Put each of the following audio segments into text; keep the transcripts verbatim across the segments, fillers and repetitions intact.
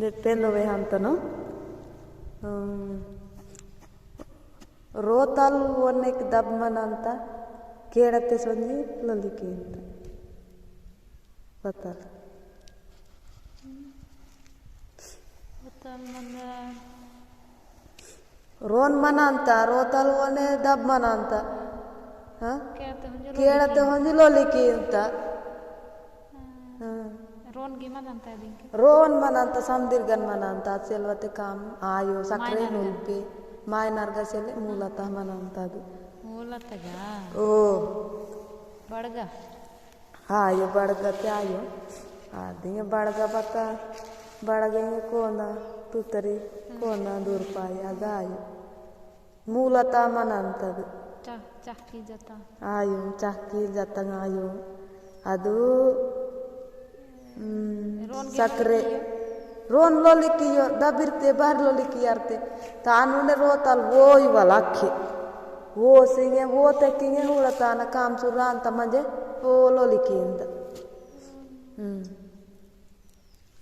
पेंदो वेहंतनो। अम, रोतल वोनेक दब मनंता, केड़ते सोंजी लोलिकी अंता। बताल। बताल मंदा। रोन मनंता, रोतल वोने दब मनंता। हाँ? केड़ते होंजी केड़ते लोलिकी। होंजी लोलिकी अंता। हाँ। हाँ। रोन गी मनंता दिंके। रोन मनंता, समदिरगन मनंता, सेलवते काम आयो, सक्रे मायनरगा। नुल्पे, मायनरगा सेले, मूलता मनंता दु। मूलतगा? ओ। बड़गा? आयो बड़गा ते आयो। आदि बड़गा बता, बड़गा ये कोना, तुतरी, कोना दूर पाया गा आयो। मूलता मनंतद। चा-, चाकी जता। आयो, चाकी जता आयो। अदु, हम्म, रोन गे सक्रे। लोलिकियो। रोन लोलिकियो, दबिरते बाहर लोलिकियारते। तानुने रोतल वोई वलाखे। वो सिंगे, वो ते किंगे हुड़ा ताना काम सुरान तमंजे, वो लोलिकिंद। हम्म।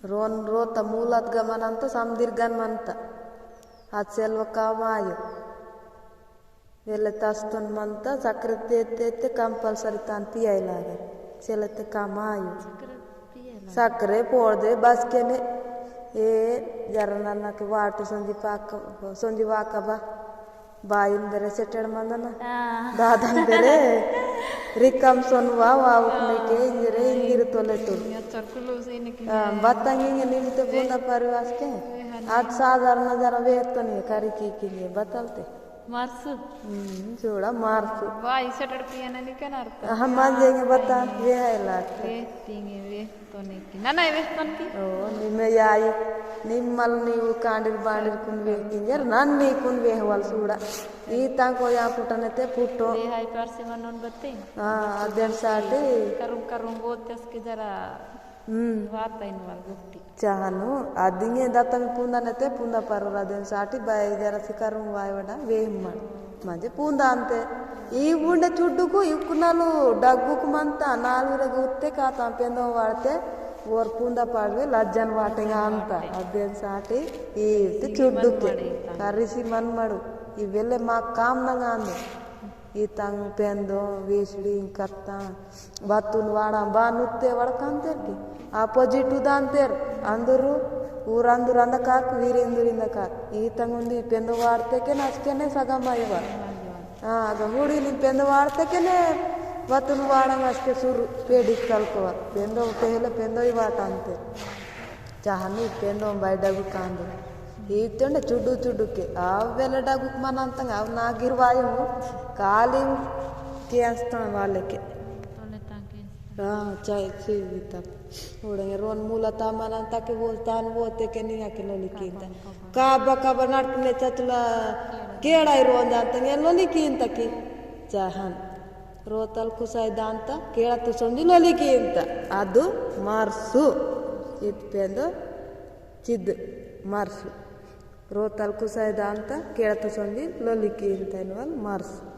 रोन रोता मूलत गमन अंत समदिर गन मंत। अचेल वका मायो। वेले तस्तुन मंत सक्रे ते ते ते compulsory तान पियाई लागे। चेले ते काम आयो। सक्रे पियाई लागे। सक्रे पोड़ दे बस के ने। ए जरा नन्ना के वाटु सोंजी पाक, सोंजी वाका बा। बाइन बेरे सेटेड मंदना। हाँ। दादन बेरे रिकम सोनवा वा उठने के इंजरे इंजिर तोले तो। या चरकुलो से इनके। हाँ, बतांगे इंगे निमते बुंदा परिवास के। वे हन। आज साधारण जरा वेतन ये करी की की ये बतलते। मार्स। हम्म, जोड़ा मार्स। वा, ई सेटेड पिया ना निकन अर्थ। हम मान जाएंगे बता, ये है लाट। वे तिंगे वे। तोने की। ना, ना, ये वेस्तन की। ओ, निम्मे याई, निम्मल नीवु कांडिर बांडिर कुन वेकिंजर, नन नी कुन वेहवल सूड़ा। ई तांको या पुटने ते पुटो। ये हाई पार से मनोन बत्ते। हाँ, अदेन साटी। करुम, करुम, वो तस के जरा हम्म। वाता इन वाल गुट्टी। चाहनु, अदिंगे दत्तम पुंदा ने ते पुंदा परोरा अदेन साटी, बाई जरा से करुम वाई वडा, वेहम्मन। म्हणजे पुंदा अंते। ई बुंडे चुड्डुकु इक्कुनालु डग्गुकु मंता, नालुरगु उत्ते काता पेंदो वाड़ते, ओर पुंदा पाड़वे लज्जन वाटेंगा अंता। अदेन साटी, ई ते चुड्डुके। करिसी मन मड़ु। ई वेले मा काम नंगा अंदे। ई तंग पेंदो, वेसड़ी, कत्ता। बतुन वाड़ा बा नुत्ते वड़कांतेर की। Opposite उदांतेर, अंदुरु, ऊर अंदुर अंदकाक, वीर इंदुर इंदकाक। ई तंग उंदी पेंदो वाड़ते के नचके ने सगा मायवा। हाँ, अगर हुड़ी नी पेंदो वाड़ते के ने, बतुन वाड़ा नचके सुरु, पेड़ी कलकोवा। पेंदो पहले पेंदो ही वाटांतेर। चाहनी पेंदो बाई डगु कांदो। ई तंड चुडू चुडू के। आव वेले डगु मनांतंग, आव नागिर वायु। कालिंग के अस्तां वाले के। हाँ, चाय सी तब। उड़े रोन मूला ता मनांता के बोलता न बोते के नहीं आके लोली कीता। काबा काबा नटने चचला केड़ा ही रोन जानते हैं लोली कीता की। चाहन। रोतल कुसाई दांता केड़ा तू सोंजी लोली कीता। अदु मारसु। इत पेंदो चिद मारसु। रोतल कुसाई दांता केड़ा तू सोंजी लोली कीता इनवल मारसु।